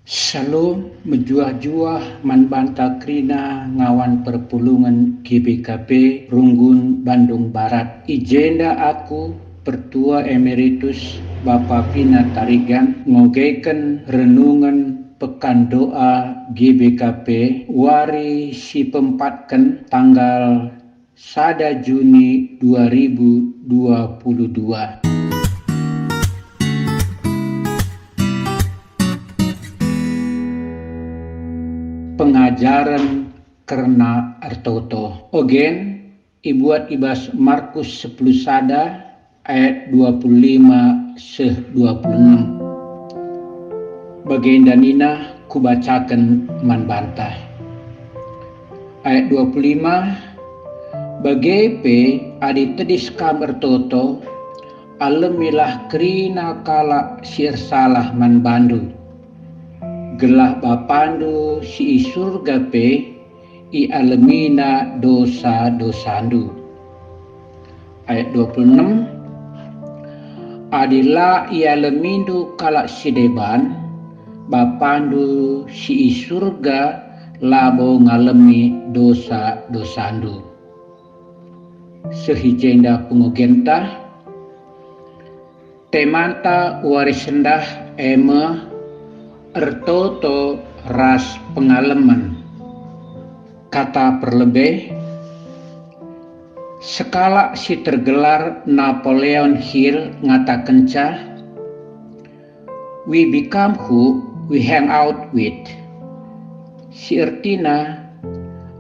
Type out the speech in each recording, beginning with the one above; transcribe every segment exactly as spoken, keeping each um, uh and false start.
Shalom, mejuah-juah man banta kerina ngawan perpulungen G B K P Runggun Bandung Barat. I jenda aku, Pertua Emeritus Bapa Pina Tarigan, ngogeken renungen Pekan Doa G B K P wari si peempatken tanggal sada Juni dua ribu dua puluh dua. Pengajaren kerna ertoto. Ogen ibuat i bas Markus sepuluh sada ayat dua puluh lima seh dua puluh enam. Bagenda nina kubacaken man banta. Ayat dua puluh lima, "Bage pe adi tedis kam ertoto, alemilah kerina kalak si ersalah man bandu, gelah Bapandu si i Surga pe ialemina dosa-dosandu." Ayat dua puluh enam, "Adi la ialemindu kalak si deban, Bapandu si i Surga labo ngalemi dosa-dosandu." Seh i jenda pengogenta. Temanta wari sendah e me ertoto ras pengalemen. Kata perlebe, sekalak si tergelar Napoleon Hill ngatakenca, "We become who we hang out with." Si ertina,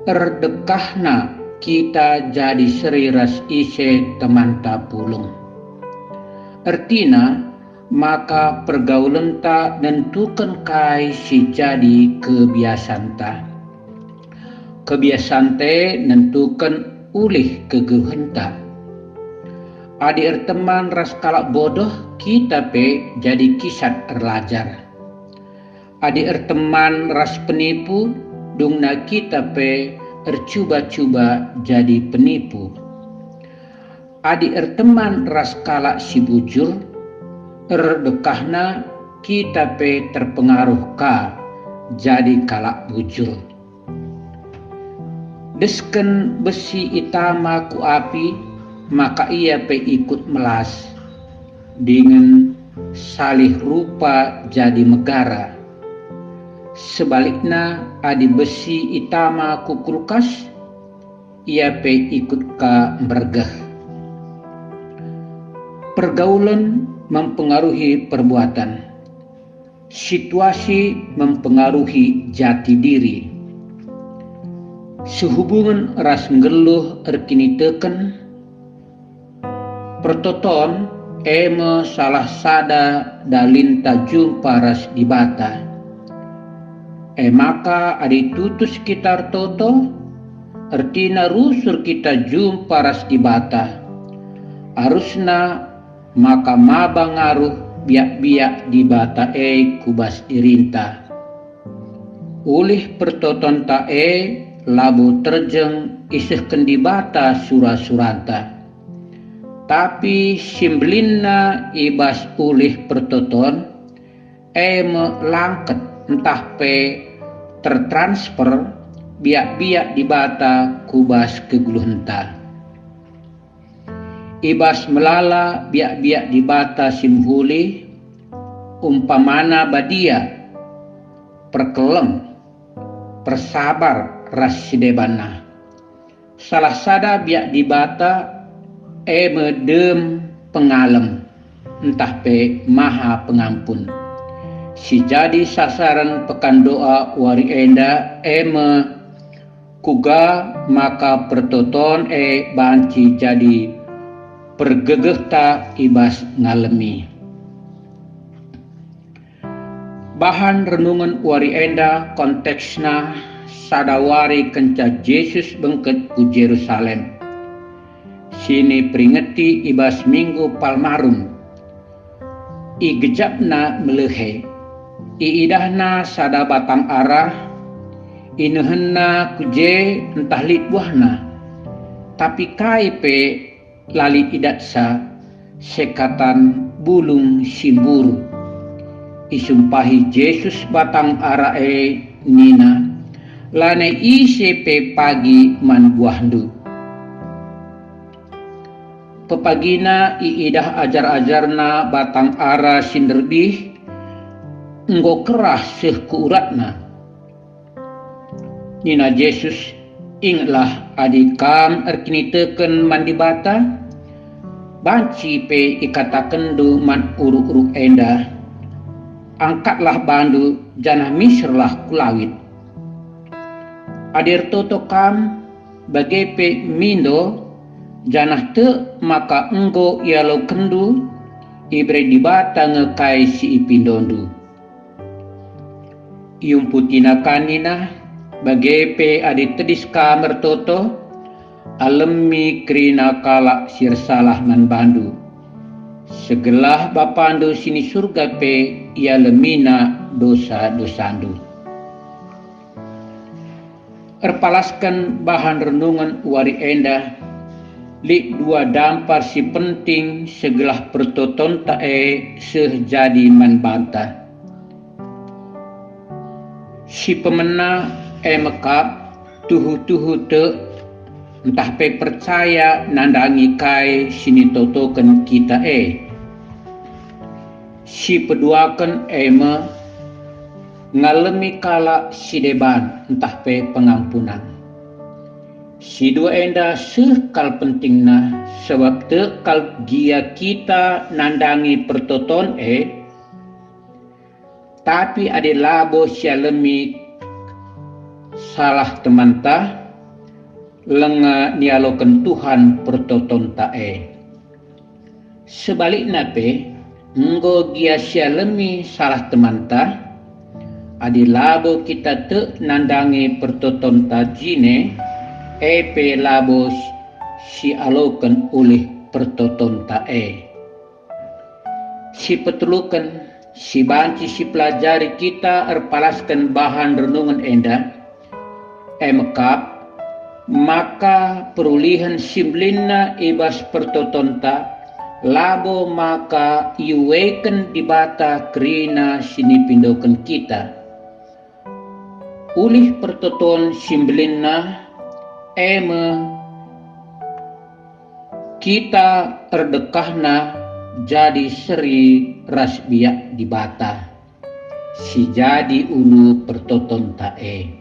erdekahna kita jadi seri ras ise temanta pulung. Ertina maka pergaulenta nentuken kai si jadi kebiasanta. Kebiasanta e nentuken ulih kegeluhenta. Adi erteman ras kalak bodoh, kita pe jadi kisat erlajar. Adi erteman ras penipu, dungna kita pe ercuba-cuba jadi penipu. Adi erteman ras kalak si bujur, erdekahna kita pe terpengaruh ka jadi kalak bujur. Desken besi itama ku api, maka ia pe ikut melas, dingen salih rupa jadi megara. Sebalikna, adi besi itama ku kulkas, ia pe ikut ka mbergeh. Pergaulen mempengaruhi perbuatan. Situasi mempengaruhi jati diri. Sehubungen ras nggeluh erkiniteken, pertoton e me salah sada dalinta jumpa ras Dibata. E maka adi tutus kita ertoto, ertina rusur kita jumpa ras Dibata, arusna maka maba ngaruh biak-biak Dibata e ku bas dirinta. Ulih pertotonta e labo terjeng isehken Dibata sura-suranta. Tapi si mbelinna i bas ulih pertoton, e me langket ntah pe tertransfer biak-biak Dibata ku bas kegeluhenta. I bas melala biak-biak Dibata si mehuli, umpamana badia, perkelem, persabar ras si debanna. Salah sada biak Dibata e me dem pengalem, ntah pe maha pengampun. Si jadi sasaren pekan doa wari enda e me kuga maka pertoton e banci jadi pergegehta i bas ngalemi. Bahan renungen wari enda konteksna sada wari kenca Jesus bengket ku Jerusalem, si niperingeti i bas Minggu Palmarum. Igejapna melehe, iidahna sada batang ara, inehenna ku je ntah lit buahna, tapi kai pe la lit idatsa, sekatan bulung si mburu. Isumpahi Jesus batang ara e nina, "Lanai ise pe pagi man buahndu." Pepagina iidah ajar-ajarNa batang ara si nderbih enggo kerah seh ku uratna. Nina Jesus, "Ingetlah, adi kam erkiniteken man Dibata, banci pe ikatakenndu man uruk-uruk enda, 'Angkatlah bandu janah miserlah ku lawit.' Adi ertoto kam, bage pe mindo, janah tek maka enggo ialokenndu, ibere Dibata nge kai si ipindondu." Iumputina ka nina, "Bage pe adi tedis kam ertoto, alemi kerina kalak si ersalah man bandu, segelah Bapandu si ni Surga pe ialemina dosa-dosandu." Erpalasken bahan renungen wari enda, lit dua dampar si penting segelah pertotonta e seh jadi man banta. Si pemena e mekap tuhu-tuhu tek ntah pe percaya nandangi kai si nitotoken kita e. Si peduaken e me ngalemi kalak si deban ntah pe pengampunan. Si dua enda seh kal pentingna, sabap tek kal gia kita nandangi pertoton e, tapi adi labo sialemi salah temanta, langa nialoken Tuhan pertotonta e. Sebalikna pe, enggo gia sialemi salah temanta, adi labo kita tek nandangi pertotonta jine, e pe labo sialoken ulih pertotonta e. Si peteluken, si banci sipelajari kita erpalasken bahan renungen enda, e mekap, maka perulihen si mbelinna i bas pertotonta labo maka iueken Dibata kerina si nipindoken kita. Ulih pertoton si mbelinna e me kita erdekahna jadi seri ras biak Dibata, si jadi ulu pertotonta e.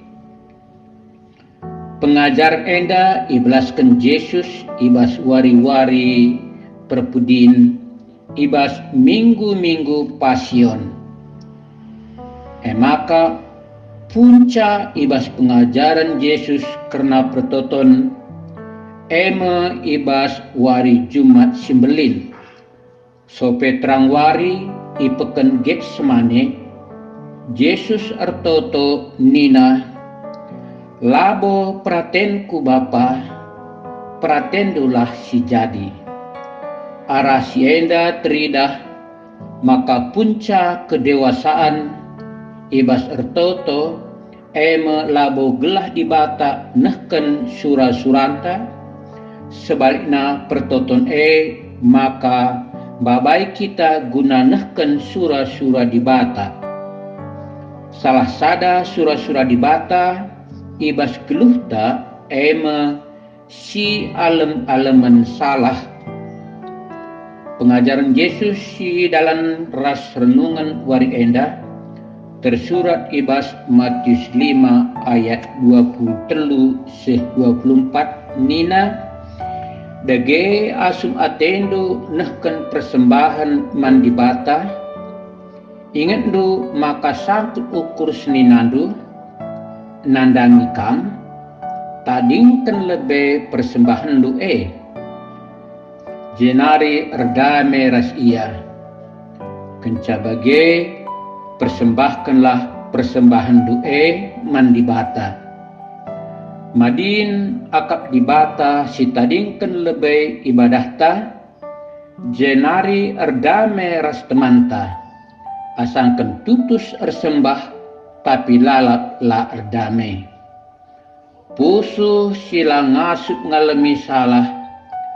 Pengajaren enda ibelasken Jesus i bas wari-wari perpudin, i bas minggu-minggu Pasion. E maka, punca i bas pengajaren Jesus kerna pertoton, e me i bas wari Jumat si Mbelin. Sope terang wari i peken Getsemane, Jesus ertoto nina, "Labo peratenKu, Bapa, peratenNdulah si jadi." Arah si enda teridah maka punca kedewasaan i bas ertoto, e me labo gelah Dibata nehken sura-suranta, sebalikna pertoton e maka mbabai kita guna nehken sura-sura Dibata. Salah sada sura-sura Dibata i bas geluhta e me si alem-alemen salah. Pengajaren Jesus si dalan ras renungen wari enda tersurat i bas Matius lima ayat dua puluh telu seh dua puluh empat nina, "Dage asum atendu nehken persembahen man Dibata, ingetndu maka sangkut ukur seninandu nandangi kam, tadingken lebe persembahenndu e, jenari erdame ras ia. Kenca bage, persembahkenlah persembahenndu e man Dibata. Madin akap Dibata si tadingken lebe ibadahta, jenari erdame ras temanta, asangken tutus ersembah, tapi lalap la erdame." Pusuh si la ngasup ngalemi salah,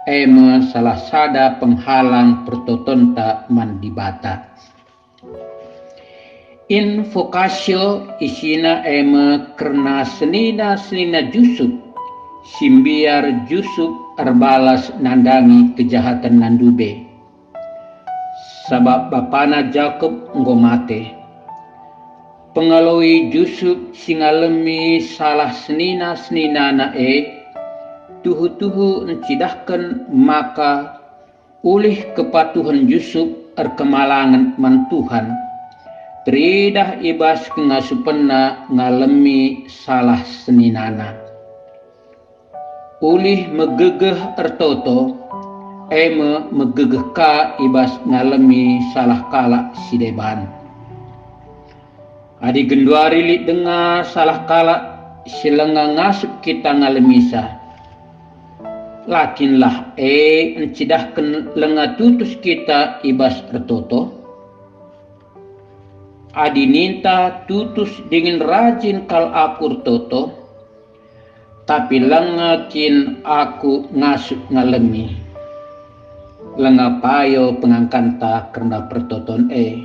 e me salah sada penghalang pertotonta man Dibata. Invokasio isina e me kerna senina-senina Jusup, si mbiar Jusup erbalas nandangi kejahaten nandube. Sabap bapana Jakup enggo mate. Pengaloi Jusup si ngalemi salah senina-seninana e, tuhu-tuhu ncidahken maka ulih kepatuhen Jusup erkemalangen man Tuhan, teridah i bas kengasupenna ngalemi salah seninana. Ulih megegeh ertoto, e me megegeh ka i bas ngalemi salah kalak si deban. Adi genduari lit denga salah kalak si langa ngasup kita ngalemisa, la kin lah e ncidahken langa tutus kita i bas ertoto? Adi ninta tutus dingen rajin kal aku ertoto, tapi langa kin aku ngasup ngalemi, langa payo pengangkanta kerna pertoton e,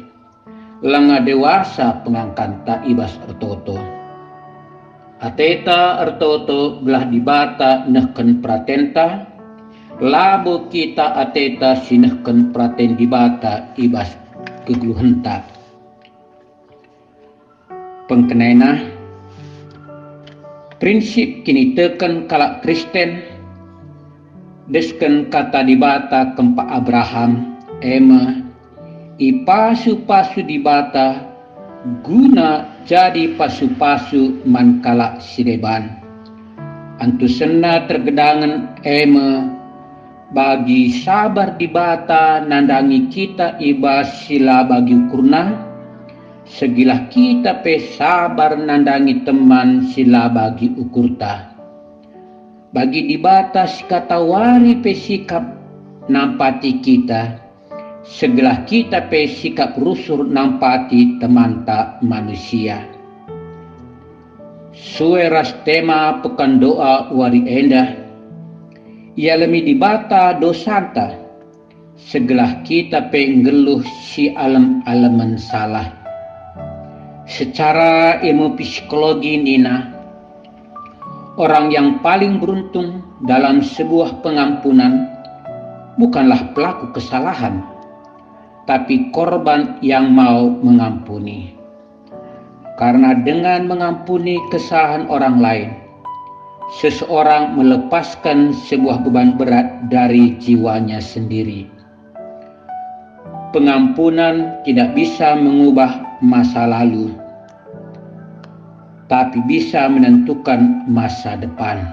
langa dewasa pengangkanta i bas ertoto. Ateta ertoto gelah Dibata nehken peratenta, labo kita ateta si nehken peraten Dibata i bas kegeluhenta. Pengkenena, prinsip kiniteken kalak Kristen, desken kata Dibata kempak Abraham, e me, ipasu-pasu Dibata guna jadi pasu-pasu man kalak si deban. Antusenna tergedangen e me, bagi sabar Dibata nandangi kita i bas si la bagi ukurna, segilah kita pe sabar nandangi teman si la bagi ukurta. Bagi Dibata sikatawari pe sikap nampati kita, segelah kita pe sikap rusur nampati temanta manusia. Sue ras tema pekan doa wari enda, ialemi Dibata dosanta, segelah kita pe nggeluh si alem-alemen salah. Secara ilmu psikologi nina, orang yang paling beruntung dalam sebuah pengampunan bukanlah pelaku kesalahan, tapi korban yang mau mengampuni. Karena dengan mengampuni kesalahan orang lain, seseorang melepaskan sebuah beban berat dari jiwanya sendiri. Pengampunan tidak bisa mengubah masa lalu, tapi bisa menentukan masa depan.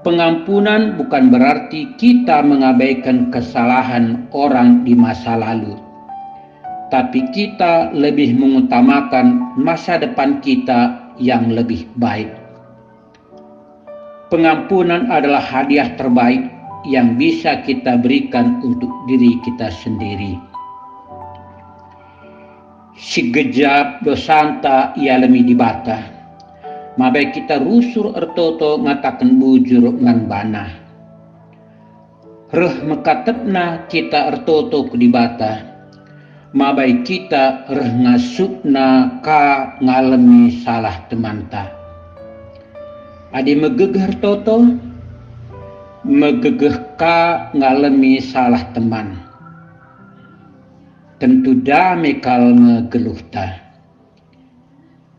Pengampunan bukan berarti kita mengabaikan kesalahan orang di masa lalu, tapi kita lebih mengutamakan masa depan kita yang lebih baik. Pengampunan adalah hadiah terbaik yang bisa kita berikan untuk diri kita sendiri. Si gejap dosanta ialemi Dibata, mabai kita rusur ertoto ngataken bujur man baNa. Reh mekatepna kita ertoto ku Dibata, mabai kita reh ngasupna ka ngalemi salah temanta. Adi megegeh ertoto, megegeh ka ngalemi salah teman. Tentu dame kal nge geluhta.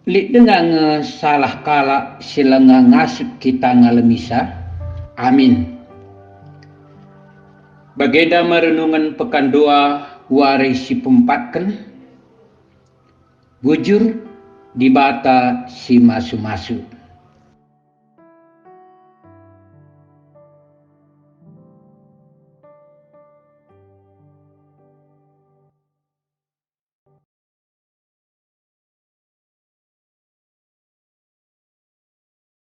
Lit denga nge salah kalak si langa ngasup kita ngalemisa? Amin. Bagenda me renungen pekan doa wari si peempatken, bujur Dibata si masu-masu.